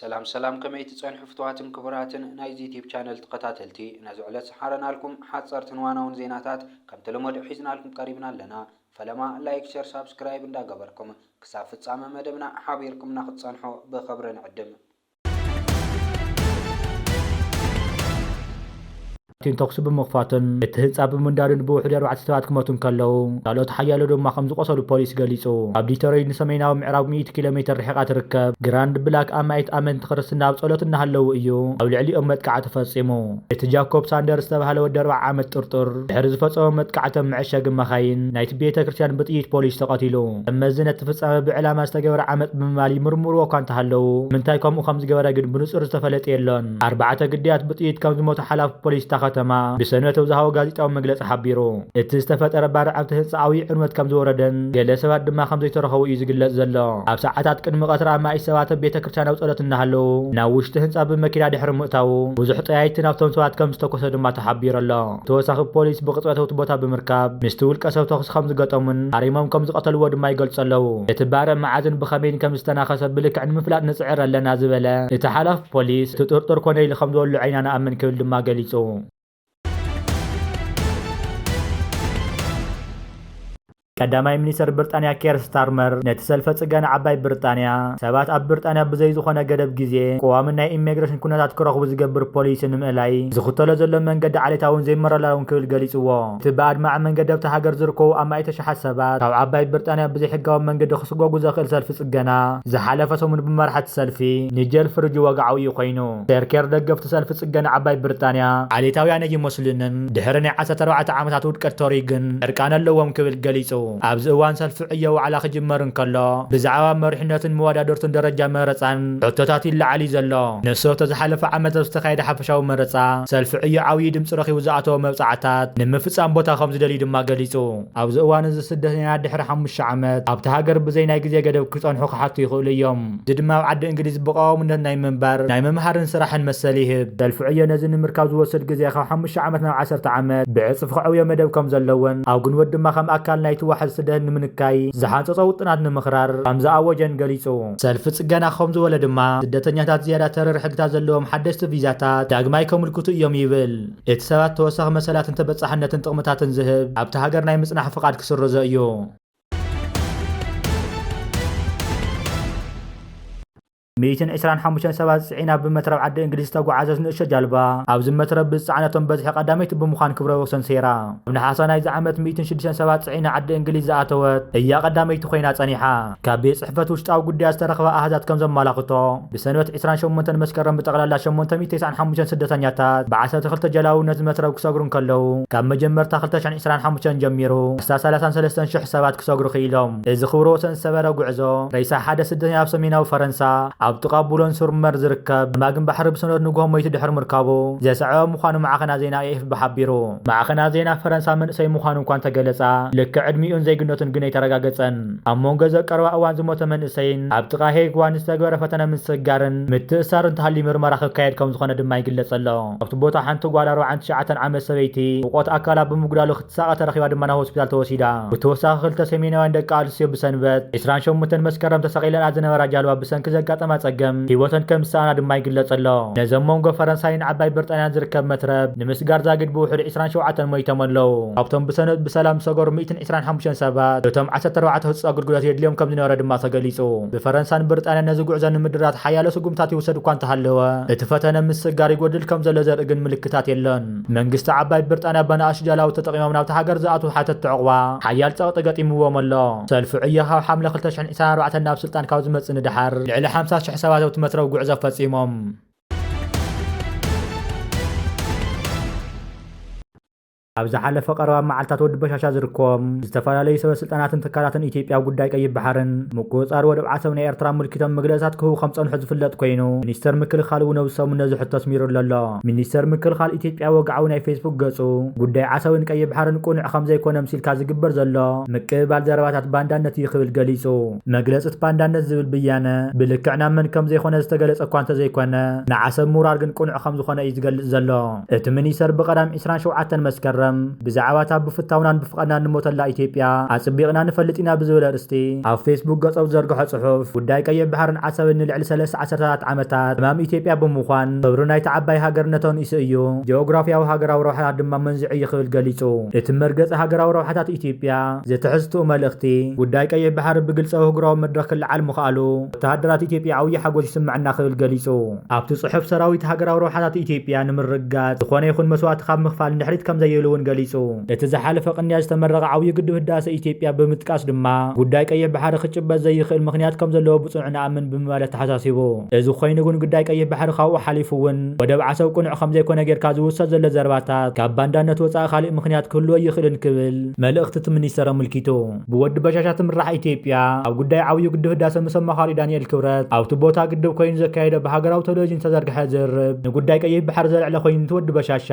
ሰላም ሰላም፣ ከመይ ትጸንሑ ፍትዋትን ክቡራትን ናይዚ ዩቲዩብ ቻነል ተኸታተልቲ? ነዚ ዕለት ዝሓረናልኩም ሓጸርትን ዋናውን ዜናታት ከም ተለመዶ ሒዝናልኩም ቀሪብና ኣለና። ፈለማ ላይክ፣ ሸር፣ ሳብስክራይብ እንዳገበርኩም ክሳብ ፍጻመ መደብና ሓቢርኩምና ክትጸንሑ ብኽብሪ ንዕድም። ቲን ተኩሲ ብምኽፋትን እቲ ህንጻ ብምንዳዱን ብውሕዱ ኣርባዕተ ሰባት ክመቱ እንከለዉ፣ ካልኦት ሓያሎ ድማ ከም ዝቆሰሉ ፖሊስ ገሊጹ። ኣብ ዲተሮይት ንሰሜናዊ ምዕራብ ሚእቲ ኪሎ ሜተር ርሒቓ ትርከብ ግራንድ ብላክ ኣማኢት ኣመንቲ ክርስትና ኣብ ጸሎት እናሃለዉ እዩ ኣብ ልዕሊኦም መጥቃዕቲ ፈጺሙ። እቲ ጃኮብ ሳንደር ዝተባህለ ወዲ ኣርብዓ ዓመት ጥርጡር ድሕሪ ዝፈጸሞ መጥቃዕቲ ኣብ መዐሸጊ መኻይን ናይቲ ቤተ ክርስቲያን ብጥይት ፖሊስ ተቐቲሉ። እመዚ ነቲ ፍጻመ ብዕላማ ዝተገበረ ዓመጽ ብምባል ይምርምርዎ እኳ እንተሃለዉ፣ ምንታይ ከምኡ ከም ዝገበረ ግን ብንጹር ዝተፈለጠ የሎን። ኣርባዕተ ግዳያት ብጥይት ከም ዝሞቱ ሓላፊ ፖሊስ እታ ከተማ ብሰንበት ኣብ ዝሃቦ ጋዜጣዊ መግለጺ ሓቢሩ። እቲ ዝተፈጠረ ባርዕ ኣብቲ ህንጻ ዓብዪ ዕንወት ከም ዝወረደን ገለ ሰባት ድማ ከም ዘይተረኸቡ እዩ ዝግለጽ ዘሎ። ኣብ ሰዓታት ቅድሚ ቀትሪ ኣማኢት ሰባት ኣብ ቤተ ክርስቲያን ኣብ ጸሎት እናሃለዉ ናብ ውሽጢ ህንጻ ብመኪና ድሕሪ ምእታዉ ብዙሕ ጠያይቲ ናብቶም ሰባት ከም ዝተኮሰ ድማ ተሓቢሩ ኣሎ። ተወሳኺ ፖሊስ ብቕጽበት ኣብቲ ቦታ ብምርካብ ምስቲ ውልቀ ሰብ ተኹሲ ከም ዝገጠሙን ሃሪሞም ከም ዝቐተልዎ ድማ ይገልጹ ኣለዉ። እቲ ባርዕ መዓዝን ብኸመይን ከም ዝተናኸሰ ብልክዕ ንምፍላጥ ንጽዕር ኣለና ዝበለ እቲ ሓላፊ ፖሊስ፣ እቲ ጥርጡር ኮነ ኢሉ ከም ዝወልዑ ኢና ንኣምን ክብል ድማ ገሊጹ። ቀዳማይ ሚኒስተር ብሪጣንያ ኬር ስታርመር ነቲ ሰልፈ ጽገና ዓባይ ብሪጣንያ ሰባት ኣብ ብሪጣንያ ብዘይ ዝኾነ ገደብ ግዜ ቅዋምን ናይ ኢሚግሬሽን ኩነታት ክረኽቡ ዝገብር ፖሊሲ ንምእላይ ዝኽተሎ ዘሎ መንገዲ ዓሌታውን ዘይመረላውን ክብል ገሊጽዎ። እቲ ብኣድማዒ መንገዲ ኣብታ ሃገር ዝርከቡ ኣማኢት ኣሽሓት ሰባት ካብ ዓባይ ብሪጣንያ ብዘይሕጋዊ መንገዲ ክስጎጉ ዘኽእል ሰልፊ ጽገና ዝሓለፈ ሰሙን ብመራሕቲ ሰልፊ ኒጀል ፍርጅ ወግዓዊ እዩ ኮይኑ። ሴር ኬር ደገፍቲ ሰልፊ ጽገና ዓባይ ብሪጣንያ ዓሌታውያን ኣይመስሉንን፣ ድሕሪ ናይ ዓሰርተ ኣርባዕተ ዓመታት ውድቀት ቶሪ ግን ዕርቃን ኣለዎም ክብል ገሊጹ። ኣብዚ እዋን ሰልፊ ዕዮ ዋዕላ ክጅመር እንከሎ ብዛዕባ መሪሕነትን መወዳድርቱን ደረጃ መረጻን ሕቶታት ይለዓል እዩ ዘሎ። ንሱ ኣብቲ ዝሓለፈ ዓመት ኣብ ዝተኻየደ ሓፈሻዊ መረጻ ሰልፊ ዕዮ ዓብዪ ድምፂ ረኺቡ ዝኣተወ መብጻዕታት ንምፍጻም ቦታ ከም ዝደልዩ ድማ ገሊጹ። ኣብዚ እዋን እዚ ስደተኛታት ድሕሪ ሓሙሽተ ዓመት ኣብቲ ሃገር ብዘይ ናይ ግዜ ገደብ ክጸንሑ ክሓቱ ይኽእሉ እዮም። እዚ ድማ ኣብ ዓዲ እንግሊዝ ብቐዋምነት ናይ ምንባር፣ ናይ ምምሃርን ስራሕን መሰል ይህብ። ሰልፊ ዕዮ ነዚ ንምርካብ ዝወስድ ግዜ ካብ ሓሙሽተ ዓመት ናብ ዓሰርተ ዓመት ብዕጽፊ ከዕብዮ መደብ ከም ዘለዎን ኣብ ግንቦት ድማ ከም ኣካል ናይቲ ዋሕዚ ስደት ንምንካይ ዝሓንጸጾ ውጥናት ንምኽራር ከም ዝኣወጀን ገሊጹ። ሰልፊ ጽገና ከም ዝበሎ ድማ ስደተኛታት ዝያዳ ተረር ሕግታት ዘለዎም ሓደስቲ ቪዛታት ዳግማይ ከምልክቱ እዮም ይብል። እቲ ሰባት ተወሳኺ መሰላትን ተበጻሕነትን ጥቕምታትን ዝህብ ኣብቲ ሃገር ናይ ምጽናሕ ፍቓድ ክስረዞ እዩ። ሚእትን ዕስራን ሓሙሽተን ሰባት ጽዒና ብመትረብ ዓዲ እንግሊዝ ዝተጓዓዘት ንእሽቶ ጃልባ ኣብዚ መትረብ ብዝጸዓነቶም በዝሒ ቀዳመይቲ ብምዃን ክብረ ወሰን ሰይራ። ኣብ ነሓሰ ናይዚ ዓመት ሚእትን ሽዱሽተን ሰባት ጽዒና ዓዲ እንግሊዝ ዝኣተወት እያ ቀዳመይቲ ኮይና ጸኒሓ። ካብ ቤት ጽሕፈት ውሽጣዊ ጉዳያት ዝተረኽበ ኣሃዛት ከም ዘመላኽቶ ብሰንበት ዕስራን ሸሞንተን መስከረም ብጠቕላላ ሸሞንተ ሚእትን ተስዓን ሓሙሽተን ስደተኛታት ብዓሰርተ ክልተ ጀላቡ ነቲ መትረብ ክሰግሩ እንከለዉ ካብ መጀመርታ ክልተ ሽሕን ዕስራን ሓሙሽተን ጀሚሩ ክሳብ ሰላሳን ሰለስተን ሽሕ ሰባት ክሰግሩ ክኢሎም። እዚ ክብረ ወሰን ዝሰበረ ጉዕዞ ሬሳ ሓደ ስደተኛ ኣብ ሰሜናዊ ፈረንሳ ኣብ ጥቓ ቡሎን ሱር መር ዝርከብ ገማግም ባሕሪ ብሰንበት ንግሆ ሞይቱ ድሕሪ ምርካቡ ዘስዐበ ምዃኑ ማዕኸና ዜና ኤኤፍቢ ሓቢሩ። ማዕኸና ዜና ፈረንሳ መንእሰይ ምዃኑ እኳ እንተገለጻ ልክዕ ዕድሚኡን ዜግነቱን ግን ኣይተረጋገጸን። ኣብ መንጎ እዚ ኣብ ቀረባ እዋን ዝሞተ መንእሰይን ኣብ ጥቓ ሄግ ዋን ዝተገበረ ፈተነ ምስግጋርን ምትእሳርን እንተሃልዩ ምርመራ ክካየድ ከም ዝኾነ ድማ ይግለጽ ኣሎ። ኣብቲ ቦታ ሓንቲ ጓል ኣርባዓን ትሽዓተን ዓመት ሰበይቲ ሙቐት ኣካላ ብምጉዳሉ ክትሳቐ ተረኺባ ድማ ናብ ሆስፒታል ተወሲዳ። ብተወሳኺ ክልተ ሰሜናውያን ደቂ ኣንስትዮ ብሰንበት ዕስራን ሸሞንተን መስከረም ተሰቒለንኣ ዝነበራ ጃልባ ብሰንኪ ዘጋጠማ ጸገም ህይወተን ከም ዝሰኣና ድማ ይግለጽ ኣሎ። ነዚ ኣብ መንጎ ፈረንሳይን ዓባይ ብሪጣንያን ዝርከብ መትረብ ንምስጋር ዛጊድ ብውሕዱ ዕስራን ሸውዓተን ሞይቶም ኣለዉ። ካብቶም ብሰንበት ብሰላም ዝሰገሩ ሚእትን ዕስራን ሓሙሽተን ሰባት እቶም ዓሰርተ ኣርባዕተ ህጹጽ ኣገልግሎት የድልዮም ከም ዝነበረ ድማ ተገሊጹ። ብፈረንሳን ብሪጣንያን ነዚ ጉዕዞ ንምድራት ሓያሎ ስጉምታት ይውሰድ እኳ እንተሃለወ እቲ ፈተነ ምስጋር ይጎድል ከም ዘሎ ዘርኢ ግን ምልክታት የሎን። መንግስቲ ዓባይ ብሪጣንያ ብንኣሽቱ ጃላቡ ተጠቒሞም ናብቲ ሃገር ዝኣትዉ ሓተትቲ ዕቑባ ሓያል ጸቕጢ ገጢምዎም ኣሎ። ሰልፊ ዕዮ ካብ ሓምለ ክልተ ሽሕን ዕስራን ኣርባዕተን ናብ ስልጣን ካብ ዝመጽእ ንደሓር ልዕሊ ሓምሳ ሽሕ ሰባት ኣብቲ መትረብ ጉዕዞ ፈጺሞም። ኣብ ዝሓለፈ ቀረባ መዓልታት ወዲ በሻሻ ዝርከቦም ዝተፈላለዩ ሰበ ስልጣናትን ትካላትን ኢትዮጵያ ጉዳይ ቀይሕ ባሕርን ምቁጽጻር ወደብ ዓሰብ ናይ ኤርትራ ኣመልኪቶም መግለጽታት ክህቡ ከም ጸንሑ ዝፍለጥ ኮይኑ፣ ሚኒስተር ምክልኻል እውን ኣብዚ ሰሙን ነዚ ሕቶ ኣስሚሩሉ ኣሎ። ሚኒስተር ምክልኻል ኢትዮጵያ ወግዓዊ ናይ ፌስቡክ ገጹ፣ ጉዳይ ዓሰብን ቀይሕ ባሕርን ቅኑዕ ከም ዘይኮነ ኣምሲልካ ዝግበር ዘሎ ምቅብባል ዘረባታት ባንዳነት እዩ ክብል ገሊጹ። መግለጺ እቲ ባንዳነት ዝብል ብያነ ብልክዕ ናብ መን ከም ዘይኮነ ዝተገለጸ እኳ እንተዘይኮነ፣ ንዓሰብ ምውራር ግን ቅኑዕ ከም ዝኾነ እዩ ዝገልጽ ዘሎ። እቲ ሚኒስተር ብቐዳም ዕስራን ሸውዓተን መስከረም ብዛዕባ እታ ብፍታውናን ብፍቓድናን ንሞተላ ኢትዮጵያ ኣጽቢቕና ንፈልጥ ኢና ብዝብል ኣርእስቲ ኣብ ፌስቡክ ገጾም ዝዘርግሖ ጽሑፍ፣ ጉዳይ ቀይሕ ባሕርን ዓሰብን ንልዕሊ ሰለስተ ዓሰርተታት ዓመታት ሕማም ኢትዮጵያ ብምዃን፣ ክብሪ ናይታ ዓባይ ሃገር ነተንኢሱ እዩ። ጂኦግራፍያዊ ሃገራዊ ረብሓታት ድማ መንዚዑ እዩ ክብል ገሊጹ። እቲ መርገጺ ሃገራዊ ረብሓታት ኢትዮጵያ ዘትሕዝትኡ መልእኽቲ፣ ጉዳይ ቀይሕ ባሕሪ ብግልጻዊ ኣህጉራዊ መድረኽ ክለዓል ምኽኣሉ፣ ወተሃደራት ኢትዮጵያ ዓብዪ ሓጎስ ይስምዐና ክብል ገሊጹ። ኣብቲ ጽሑፍ፣ ሰራዊት ሃገራዊ ረብሓታት ኢትዮጵያ ንምርግጋጽ ዝኾነ ይኹን መስዋእቲ ካብ ምኽፋል ንድሕሪት ከም ዘይብል እውን ገሊጹ። እቲ ዝሓለፈ ቅንያት ዝተመረቐ ዓብዪ ግድብ ህዳሰ ኢትዮጵያ ብምጥቃስ ድማ፣ ጉዳይ ቀይሕ ባሕሪ ክጭበጥ ዘይኽእል ምኽንያት ከም ዘለዎ ብጽኑዕ ንኣምን ብምባል ኣተሓሳሲቡ። እዚ ኮይኑ ግን፣ ጉዳይ ቀይሕ ባሕሪ ካብኡ ሓሊፉ እውን ወደብ ዓሰብ ቅኑዕ ከም ዘይኮነ ጌርካ ዝውሰድ ዘሎ ዘረባታት፣ ካብ ባንዳነት ወጻኢ ካልእ ምኽንያት ክህልዎ ኣይኽእልን ክብል መልእኽቲ እቲ ሚኒስተር ኣመልኪቱ። ብወዲ በሻሻ ትምራሕ ኢትዮጵያ፣ ኣብ ጉዳይ ዓብዩ ግድብ ህዳሰ ምስ ኣማኻሪ ዳንኤል ክብረት ኣብቲ ቦታ ግድብ ኮይኑ ዘካየደ ብሃገራዊ ቴሌቪዥን ዝተዘርግሐ ዝርርብ፣ ንጉዳይ ቀይሕ ባሕሪ ዘልዕለ ኮይኑ፣ እቲ ወዲ በሻሻ፣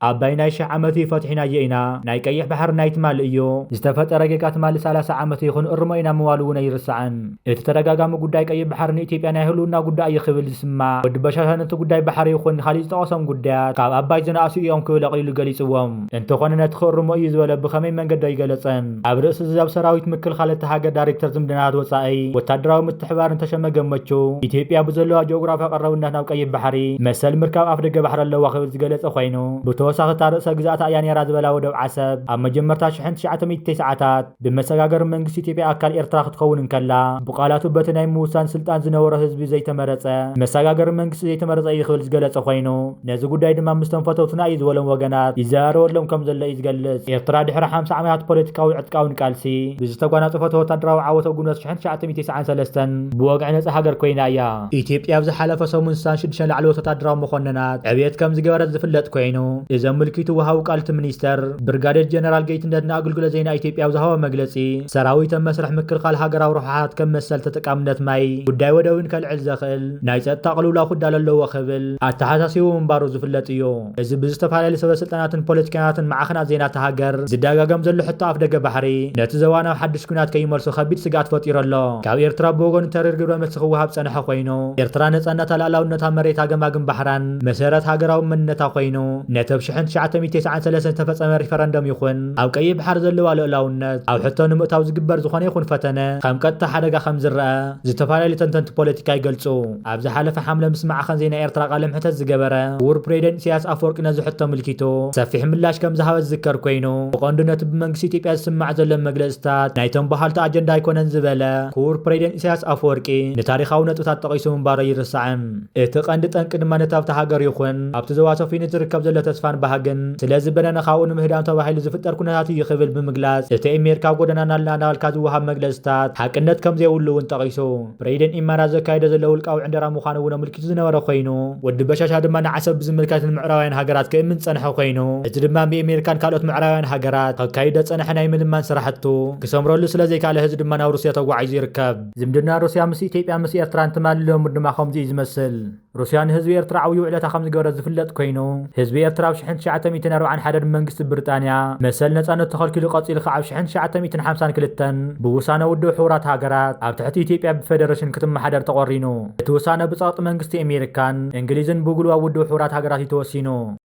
ኣባይ ናይ ሽሕ ዓመት እዩ፣ ፈቲሕናዮ ኢና፣ ናይ ቀይሕ ባሕሪ ናይ ትማሊ እዩ፣ ዝተፈጠረ ጌጋ ትማሊ ሰላሳ ዓመት እዩ፣ ክንእርሞ ኢና ምባሉ እውን ኣይርሳዕን። እቲ ተደጋጋሚ ጉዳይ ቀይሕ ባሕሪ ንኢትዮጵያ ናይ ህልውና ጉዳይ እዩ ክብል ዝስማዕ ወዲ በሻሻ፣ ነቲ ጉዳይ ባሕሪ ይኹን ካልእ ዝጠቐሶም ጉዳያት ካብ ኣባይ ዝነኣሱ እዮም ክብል ኣቕሊሉ ገሊጽዎም። እንተኾነ፣ ነቲ ክእርሞ እዩ ዝበለ ብኸመይ መንገዲ ኣይገለጸን። ኣብ ርእሲ እዚ፣ ኣብ ሰራዊት ምክልኻል እታ ሃገር ዳይሬክተር ዝምድናታት ወጻኢ ወታደራዊ ምትሕብባርን ተሸመ ገመቹ፣ ኢትዮጵያ ብዘለዋ ጂኦግራፍያዊ ቀረብነት ናብ ቀይሕ ባሕሪ መሰል ምርካብ ኣፍደገ ባሕሪ ኣለዋ ክብል ዝገለጸ ኮይኑ፣ ብተወሳኺ፣ እታ ርእሰ ግዝኣት እያ ነይራ ዝበላ ወደብ ዓሰብ ኣብ መጀመርታ ሽሕን ትሽዓተ ሚእቲ ተስዓታት ብመሰጋገሪ መንግስቲ ኢትዮጵያ ኣካል ኤርትራ ክትከውን እንከላ፣ ብቓላቱ በቲ ናይ ምውሳን ስልጣን ዝነበሮ ህዝቢ ዘይተመረጸ፣ መሰጋገሪ መንግስቲ ዘይተመረጸ እዩ ክብል ዝገለጸ ኮይኑ፣ ነዚ ጉዳይ ድማ ምስቶም ፈተውትና እዩ ዝበሎም ወገናት ይዘራረበሎም ከም ዘሎ እዩ ዝገልጽ። ኤርትራ ድሕሪ ሓምሳ ዓመታት ፖለቲካዊ ዕጥቃውን ቃልሲ ብዝተጓናጸፈቶ ወታደራዊ ዓወት ኣጉልበት ሽሕን ትሽዓተ ሚእቲ ተስዓን ሰለስተን ብወግዒ ነጻ ሃገር ኮይና እያ። ኢትዮጵያ ኣብ ዝሓለፈ ሰሙን ስሳን ሽዱሽተ ላዕለዎት ወታደራዊ መኮንናት ዕብየት ከም ዝገበረት ዝፍለጥ ኮይኑ፣ እዚ ኣመልኪቱ ወሃቢ ቃል እቲ ሚኒስተር ብርጋዴር ጀነራል ጌትነት ንኣገልግሎት ዜና ኢትዮጵያ ኣብ ዝሃቦ መግለጺ፣ ሰራዊት ኣብ መስርሕ ምክልኻል ሃገራዊ ረብሓታት ከም መሰል ተጠቃምነት ማይ፣ ጉዳይ ወደብን ከልዕል ዘኽእል ናይ ጸጥታ ቅልውላው ክዳሎ ኣለዎ ክብል ኣተሓሳሲቡ ምንባሩ ዝፍለጥ እዩ። እዚ ብዝተፈላለዩ ሰበ ስልጣናትን ፖለቲካውያንን ማዕኸናት ዜና እታ ሃገር ዝደጋገም ዘሎ ሕቶ ኣፍደገ ባሕሪ፣ ነቲ ዞባ ናብ ሓድሽ ኲናት ከይመልሶ ከቢድ ስግኣት ፈጢሩ ኣሎ። ካብ ኤርትራ ብወገኑ ተሪር ግብረ መልሲ ክወሃብ ዝጸንሐ ኮይኑ፣ ኤርትራ ነጻነታ፣ ልኣላውነታ፣ መሬታ፣ ገማግም ባሕራን መሰረት ሃገራዊ መንነታ ኮይኑ፣ ነቲ ኣብ ሽሕን ትሽዓተ ሚእቲ ተስዓን ሰለስተን ዝተፈጸመ ሪፈረንደም ይኹን ኣብ ቀይሕ ባሕሪ ዘለዋ ልኡላውነት ኣብ ሕቶ ንምእታው ዝግበር ዝኾነ ይኹን ፈተነ ከም ቀጥታ ሓደጋ ከም ዝረኣ ዝተፈላለዩ ተንተንቲ ፖለቲካ ይገልጹ። ኣብ ዝሓለፈ ሓምለ፣ ምስ ማዕኸን ዜና ኤርትራ ቃለ ምሕተት ዝገበረ ክቡር ፕሬዚደንት ኢሳያስ ኣፈወርቂ፣ ነዚ ሕቶ ኣመልኪቱ ሰፊሕ ምላሽ ከም ዝሃበ ዝዝከር ኮይኑ፣ ብቐንዱ ነቲ ብመንግስቲ ኢትዮጵያ ዝስማዕ ዘሎ መግለጽታት ናይቶም በሃልቲ ኣጀንዳ ኣይኮነን ዝበለ ክቡር ፕሬዚደንት ኢሳያስ ኣፈወርቂ፣ ንታሪኻዊ ነጥብታት ጠቒሱ ምንባሩ ኣይርሳዕን። እቲ ቀንዲ ጠንቂ ድማ፣ ነቲ ኣብታ ሃገር ይኹን ኣብቲ ዞባ ሰፊኑ ዝርከብ ዘሎ ተስፋን ባህግን ስለ ዝበነነ፣ ካብኡ ንምህዳም ተባሂሉ ዝፍጠር ኩነታት እዩ ክብል ብምግላጽ፣ እቲ ኣሜሪካ ጎደናና ኣለና እናበልካ ዝወሃብ መግለጽታት ሓቅነት ከም ዘይብሉ እውን ጠቒሱ። ፕሬዚደንት ኢማራት ዘካየዶ ዘሎ ውልቃዊ ዕንደራ ምዃኑ እውን ኣመልኪቱ ዝነበረ ኮይኑ፣ ወዲ በሻሻ ድማ ንዓሰብ ብዝምልከት ንምዕራባውያን ሃገራት ክእምን ዝጸንሐ ኮይኑ፣ እዚ ድማ ብኣሜሪካን ካልኦት ምዕራባውያን ሃገራት ከካይዶ ዝጸንሐ ናይ ምልማን ስራሕቱ ክሰምረሉ ስለ ዘይከኣለ፣ ሕዚ ድማ ናብ ሩስያ ተጓዒዙ ይርከብ። ዝምድና ሩስያ ምስ ኢትዮጵያ፣ ምስ ኤርትራን ትማሊ ሎሚ ድማ ከምዚ እዩ ዝመስል። ሩስያ ንህዝቢ ኤርትራ ዓብዪ ውዕለታ ከም ዝገበረት ዝፍለጥ ኮይኑ፣ ህዝቢ ኤርትራ ኣብ ሽሕን ትሽዓተ ሚእትን ኣርባዓን ሓደን ብመንግስቲ ብሪጣንያ መሰል ነጻነቱ ተኸልኪሉ፣ ቀጺሉ ከኣ ኣብ ሽሕን ትሽዓተ ሚእትን ሓምሳን ክልተን ብውሳነ ውድብ ሕቡራት ሃገራት ኣብ ትሕቲ ኢትዮጵያ ብፌደሬሽን ክትመሓደር ተቖሪኑ። እቲ ውሳነ ብጸቕጢ መንግስቲ ኣሜሪካን እንግሊዝን ብጉልባብ ውድብ ሕቡራት ሃገራት እዩ ተወሲኑ።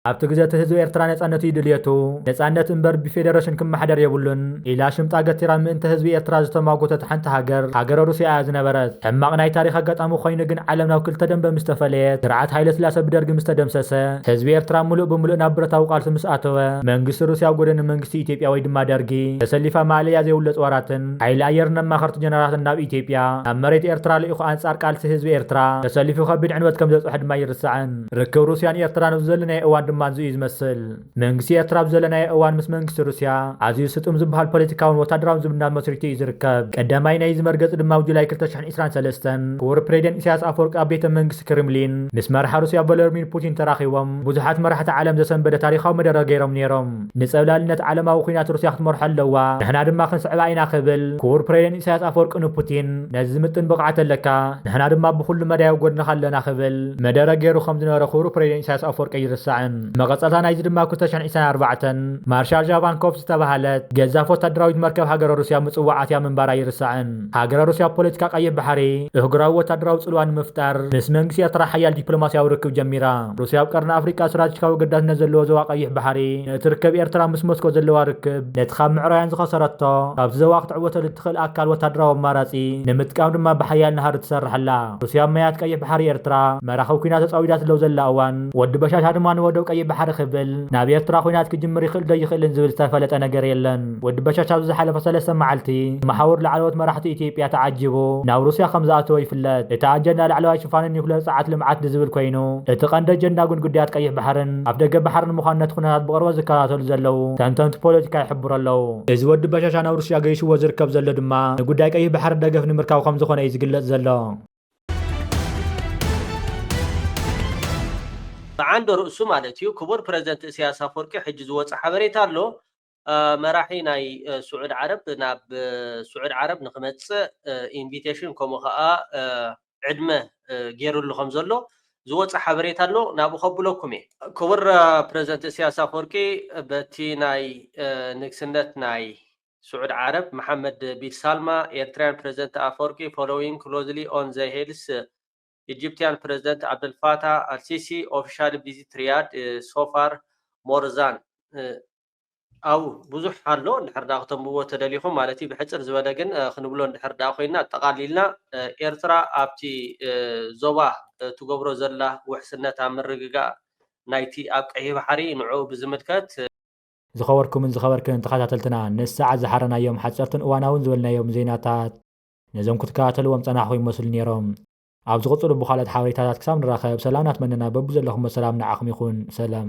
ኣብቲ ግዜ እቲ ህዝቢ ኤርትራ ነጻነቱ እዩ ድልየቱ፣ ነጻነት እምበር ብፌደሬሽን ክመሓደር የብሉን ኢላ ሽምጣ ገቲራ ምእንተ ህዝቢ ኤርትራ ዝተማጎተት ሓንቲ ሃገር፣ ሃገረ ሩስያ እያ ዝነበረት። ሕማቕ ናይ ታሪኽ ኣጋጣሚ ኮይኑ ግን፣ ዓለም ናብ ክልተ ደንበ ምስ ተፈለየት፣ ስርዓት ሃይለስላሰ ብደርጊ ምስ ተደምሰሰ፣ ህዝቢ ኤርትራ ምሉእ ብምሉእ ናብ ብረታዊ ቃልሲ ምስ ኣተወ፣ መንግስቲ ሩስያ ኣብ ጎደኒ መንግስቲ ኢትዮጵያ ወይ ድማ ደርጊ ተሰሊፋ፣ ማእለያ ዘይብሉ ኣጽዋራትን ሓይሊ ኣየርን ኣማኸርቲ ጀነራላትን ናብ ኢትዮጵያ፣ ናብ መሬት ኤርትራ ልኢኹ፣ ኣንጻር ቃልሲ ህዝቢ ኤርትራ ተሰሊፉ ከቢድ ዕንወት ከም ዘብጽሐ ድማ ኣይርሳዕን። ርክብ ሩስያን ኤርትራን ኣብዚ ዘለናዮ እዋን ድማ እዚ እዩ ዝመስል። መንግስቲ ኤርትራ ኣብ ዘለናዮ እዋን ምስ መንግስቲ ሩስያ ኣዝዩ ስጡም ዝበሃል ፖለቲካውን ወታደራውን ዝምድና መስሪቱ እዩ ዝርከብ። ቀዳማይ ናይዚ መርገጺ ድማ ኣብ ጁላይ ክልተ ሽሕን ዕስራን ሰለስተን ክቡር ፕሬዚደንት ኢሳያስ ኣፈወርቂ ኣብ ቤተ መንግስቲ ክሪምሊን ምስ መራሒ ሩስያ ቮሎዲሚር ፑቲን ተራኺቦም ብዙሓት መራሕቲ ዓለም ዘሰንበደ ታሪኻዊ መደረ ገይሮም ነይሮም። ንጸብላልነት ዓለማዊ ኲናት ሩስያ ክትመርሖ ኣለዋ፣ ንሕና ድማ ክንስዕባ ኢና ክብል ክቡር ፕሬዚደንት ኢሳያስ ኣፈወርቂ ንፑቲን፣ ነዚ ዝምጥን ብቕዓት ኣለካ፣ ንሕና ድማ ብኹሉ መዳይ ኣብ ጎድንኻ ኣለና ክብል መደረ ገይሩ ከም ዝነበረ ክቡር ፕሬዚደንት ኢሳያስ ኣፈወርቂ ኣይርሳዕን። መቐጸልታ ናይዚ ድማ ክልተ ሽሕን ዕስራን ኣርባዕተን ማርሻል ጃቫንኮቭ ዝተባህለት ገዛፍ ወታደራዊት መርከብ ሃገረ ሩስያ ምጽዋዓት እያ ምንባራ ኣይርሳዕን። ሃገረ ሩስያ ፖለቲካ ቀይሕ ባሕሪ እህጉራዊ ወታደራዊ ጽልዋ ንምፍጣር ምስ መንግስቲ ኤርትራ ሓያል ዲፕሎማስያዊ ርክብ ጀሚራ። ሩስያ ኣብ ቀርኒ ኣፍሪቃ ስትራቴጂካዊ ኣገዳስነት ዘለዎ ዞባ ቀይሕ ባሕሪ ንእቲ ርክብ ኤርትራ ምስ ሞስኮ ዘለዋ ርክብ ነቲ ካብ ምዕራውያን ዝኸሰረቶ ካብቲ ዞባ ክትዕወተሉ እትኽእል ኣካል ወታደራዊ ኣማራጺ ንምጥቃም ድማ ብሓያል ናህሪ ትሰርሕ ኣላ። ሩስያ ኣብ ማያት ቀይሕ ባሕሪ ኤርትራ መራኽብ ኲናት ተጻዊዳትሉ ኣብ ዘላ እዋን፣ ወዲ በሻሻ ድማ ንወደብ ቀይሕ ባሕሪ ክብል ናብ ኤርትራ ኲናት ክጅምር ይኽእል ዶ ኣይኽእልን ዝብል ዝተፈለጠ ነገር የለን። ወዲ በሻሻ ኣብዚ ዝሓለፈ ሰለስተ መዓልቲ ብመሓውር ላዕለዎት መራሕቲ ኢትዮጵያ ተዓጂቡ ናብ ሩስያ ከም ዝኣተወ ይፍለጥ። እቲ ኣጀንዳ ላዕለዋይ ሽፋንን ኒውክለር ጸዓት ልምዓት ዝብል ኮይኑ፣ እቲ ቀንዲ ኣጀንዳ ግን ጉዳያት ቀይሕ ባሕርን ኣፍደገ ባሕርን ምዃኑ ነቲ ኩነታት ብቕርበት ዝከታተሉ ዘለዉ ተንተንቲ ፖለቲካ ይሕብሩ ኣለዉ። እዚ ወዲ በሻሻ ናብ ሩስያ ገይሽዎ ዝርከብ ዘሎ ድማ ንጉዳይ ቀይሕ ባሕሪ ደገፍ ንምርካብ ከም ዝኾነ እዩ ዝግለጽ ዘሎ። ብዓንደ ርእሱ ማለት እዩ። ክቡር ፕረዚደንት እስያስ ኣፈወርቂ ሕጂ ዝወፀ ሓበሬታ ኣሎ። እ፣ መራሒ ናይ እ፣ ስዑድ ዓረብ ናብ እ፣ ስዑድ ዓረብ ንክመፅእ እ፣ ኢንቪቴሽን ከምኡ ከዓ እ፣ ዕድመ እ፣ ገይሩሉ ከም ዘሎ ዝወፀ ሓበሬታ ኣሎ። ናብኡ ከብለኩም እየ። ክቡር እ፣ ፕረዚደንት እስያስ ኣፈወርቂ በቲ ናይ እ፣ ንግስነት ናይ ስዑድ ዓረብ መሓመድ ቢን ሳልማ፣ Eritrean President Afwerki following closely on the heels Egyptian President Abdel Fattah al-Sisi official visit Riyadh እ፣ so far more than እ፣ ኣብኡ ብዙሕ ኣሎ። እንድሕር ዳ ክተንብቦ ተደሊኹም ማለት እዩ። ብሕፅር ዝበለ ግን እ፣ ክንብሎ እንድሕር ዳ ኮይና ኣጠቓሊልና እ፣ ኤርትራ ኣብቲ እ፣ ዞባ እ፣ ትገብሮ ዘላ ውሕስነት ኣብ ምርግጋእ ናይቲ ኣብ ቀይሕ ባሕሪ ንዕኡ ብዝምልከት እ፣ ዝኸበርኩምን ዝኸበርክን ተኸታተልትና፣ ንሰዓት ዝሓረናዮም ሓፀርትን እዋናውን ዝበልናዮም ዜናታት ነዞም ክትከታተልዎም ጸናሕኹም ይመስሉ ነይሮም። ኣብ ዝቕጽሉ ብኻልኦት ሓበሬታታት ክሳብ ንራኸብ፣ ሰላም ናትመነና በብዘለኹሞ ሰላም ንዓኹም ይኹን። ሰላም።